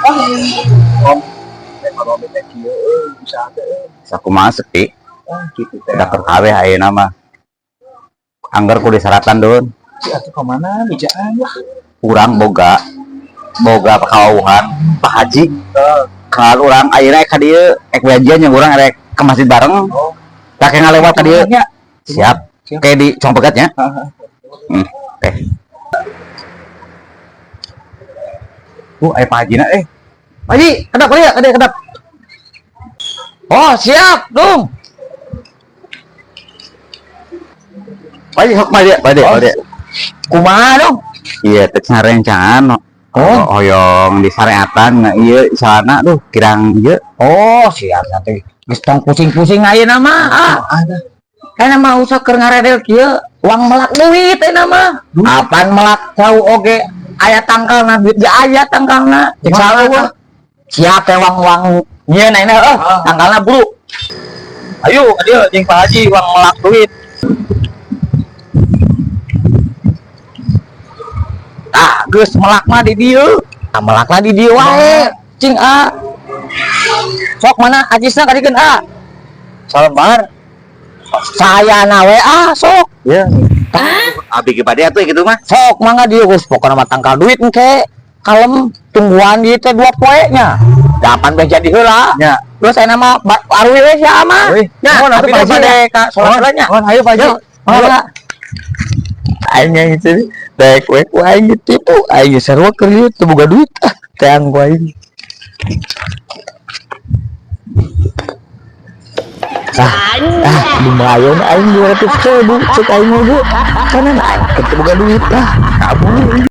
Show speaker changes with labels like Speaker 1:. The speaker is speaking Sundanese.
Speaker 1: Om, rek ngomong teh kieu euy, usaha teh euy.
Speaker 2: Sakumaha sepi.
Speaker 1: Ah, kitu teh.
Speaker 2: Udah keur kabeh ayeuna mah. Angger kudu disaratan dun.
Speaker 1: Si atuh ka mana bejaan lah.
Speaker 2: Urang boga boga pakawuhan Pak Haji. Kalau urang ayeuna ka dieu ek wajian yang urang rek ke masjid bareng.
Speaker 1: Oh.
Speaker 2: Kakek ngalewat ka dieu.
Speaker 1: Nya.
Speaker 2: Siap.
Speaker 1: Siap.
Speaker 2: Kayak di Congpegatnya.
Speaker 1: Heeh.
Speaker 2: Oke. Aya Pak Haji na eh. Pak Haji, kedap kali ya, kedap, kedap.
Speaker 3: Oh, siap, Dung.
Speaker 2: Pak Haji, sok Pak Haji, Pak Haji, Pak Haji.
Speaker 3: Kumaha, Dung?
Speaker 2: Iya, teh sarencangan.
Speaker 3: Oh.
Speaker 2: Hoyong di sareatan nggak iya sana tuh kirang ieu.
Speaker 3: Oh, siap nanti. Geus tong pusing-pusing ayeuna mah. Ah,
Speaker 1: Ada.
Speaker 3: ayeuna mah usah keur ngaredel kieu, uang melak duit ayeuna mah. Apaan melak cau oge aya tangkalna duit ge aya tangkalna. Cek salah tah. Siap teh wang-wang nyieun ayeuna heuh, tangkalna buru. Ayo, ka dieu jeung Pak Haji uang melak duit. Ah, geus melak mah di dieu. Ah, melakna di dieu wae. Cing ah. Sok mana acisna kadikeun ah.
Speaker 1: Salembar.
Speaker 3: Saya na we ah sok.
Speaker 2: Ya. Abi ge bade atuh gitu mah.
Speaker 3: Sok mangga dieu geus pokona mah tangkal duit engke. Kalem tungguan di teh 2 poe nya. Dapan beh jadi heula.
Speaker 1: Nya.
Speaker 3: Terus saya nama arwi we sia mah.
Speaker 1: Wih,
Speaker 3: Nya,
Speaker 1: mohon atuh
Speaker 3: abi
Speaker 1: Pak
Speaker 3: teh
Speaker 1: Haji.
Speaker 3: bade ka salat heula nya.
Speaker 1: Mohon ayo Pak Haji.
Speaker 3: Yo, mangga. Aing yang itu dek we ku aing ditipu aing geus sarua keur ieu teu boga duit ah teang ku aing. Ah, lumayan aing 200.000 cek aing mah bu. Karena aing teu boga duit ah kabur.